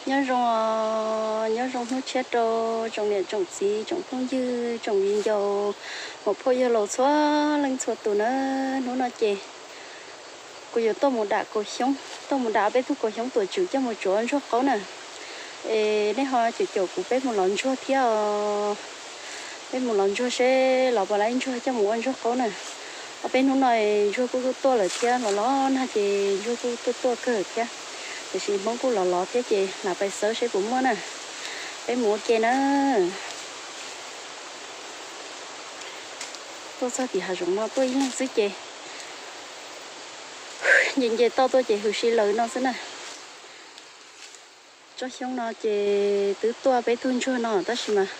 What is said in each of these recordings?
Nyob zoo, nyob zoo hnub tshiab rau tsoom niam tsoom txiv, tsoom phooj ywg, tsoom viv ncaus, muam phauj yawg laus txhua leej txhua tus na. Hnub no ces kuv yuav tuaj mus dam kaus xyoob, tuaj mus dam peb tug kaus xyoob tuam tswm coj mus tsuav ntsuag qaub na. Es nej ho caum caum kuv peb mus lov ntsuag thiab os. Peb mus lov ntsuag seb lov puas lab ntsuag coj mus ua ntsuag qaub na. Ob peb hnub no ntsuag kuj tuaj tuaj lawm thiab, los los nag ces ntsuag kuj tuaj tuaj kawg thiab. Tiam sis Hmoob kuj los lov thiab ces lam pais xawb seb puas muaj na. Peb mus ua ke na. Tuaj txog tim hav zoov no tuaj ib leeg xwb ces nce nce toj tuaj ces hws si lawm no xwb na. Tsob xyoob no ces twb tuaj peb tug ntsuag no tab sis mas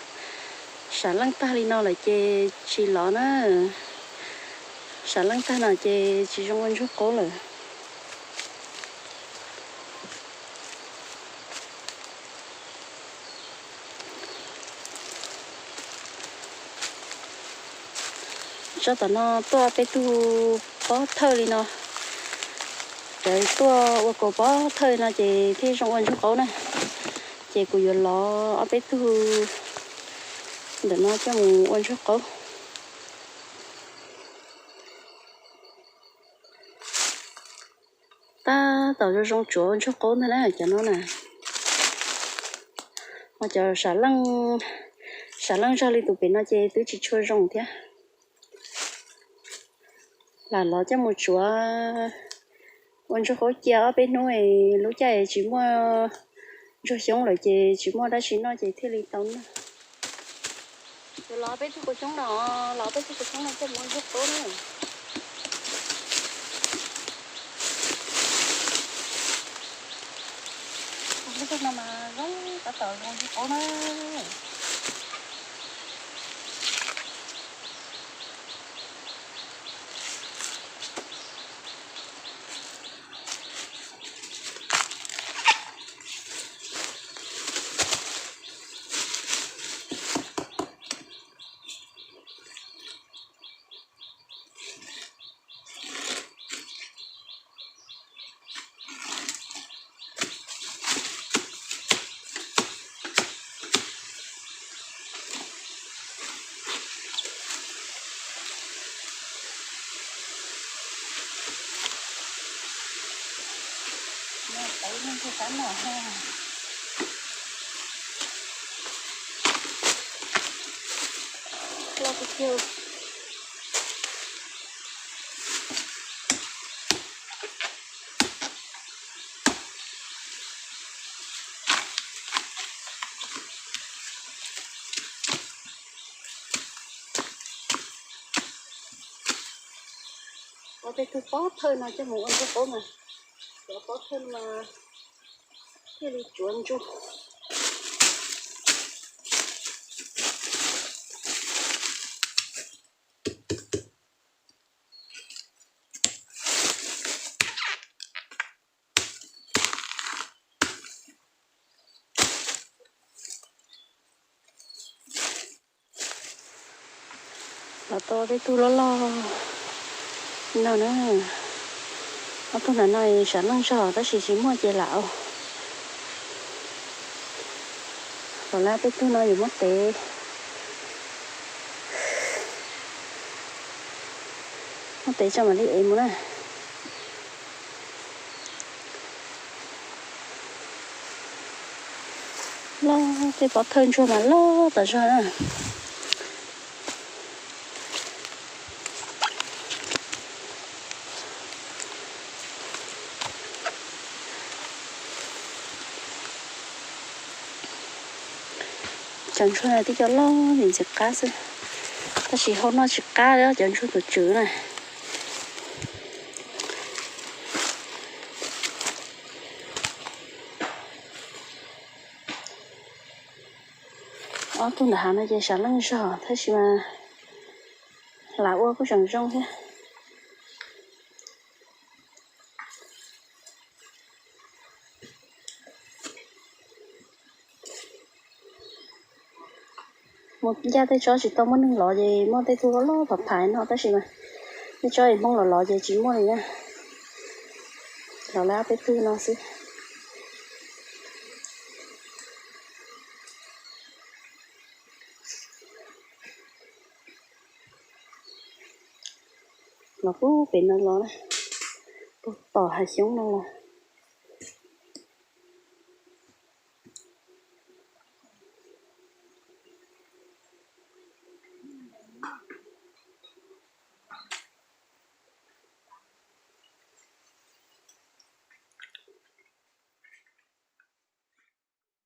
sam leej tag li no lawm ces tsis lov na. Sam leej tag no ces tsis zoo ua ntsuag qaub lawm. Tsob tom no tuaj peb tug pob thawj li no, rawv tuaj ua kaus pob thawj li no ces thiaj zoo ua ntsuag qaub na. Ces kuv yuav lov ob peb tug ntawm no coj mus ua ntsuag qaub. Tab tom zoo zoo tsuav ntsuag qaub ntag na cov no na. Ho cov sam leej zog li tus pem no ces twb tsis tshua zoo thiab. Lam lov coj mus tsuav ua ntsuag qaub cia ob peb hnub es lub caij es tsis muaj ntsuag xyoob lawm ces tsis muaj dab tsi noj ces thiaj li tau noj. Yuav lov peb tug kaus xyoob no, lov peb tug kaus xyoob no coj mus ua ntsuag qaub na. Peb tug no mas zoo tab tom zoo ntsuag qaub na. Ua tej tug pob thawj no coj mus ua ntsuag qaub mas, cov pob thawj no mas thiaj li tsuav ntsuag. Los tau tej tug loj loj no na. Ob tug ntawm no sam leej zog tab sis tsis muaj ces lam ua. Los lawm peb tug no yuav muab tev, muab tev tso mam li ev mus na. Loj, tej pob thawj ntsuag mas loj tas zog na. Cov ntsuag no twb cov loj ntxim ntxim qab xwb, tab sis hau noj tsis qab li cov ntsuag tuam tswm na. Ob tug ntawm hav no ces sam leej zog tab sis mas lam ua kuj tseem zoo thiab. Mus ncaj tej tsob tsis tau muaj neeg lov ces muaj tej tug loj loj phav phaiv no tab sis mas tej tsob es Hmoob los lov ces tsis muaj li na. Los lawm peb tug no xwb. Los puag pem no los na, puag tom hav xyoob no los.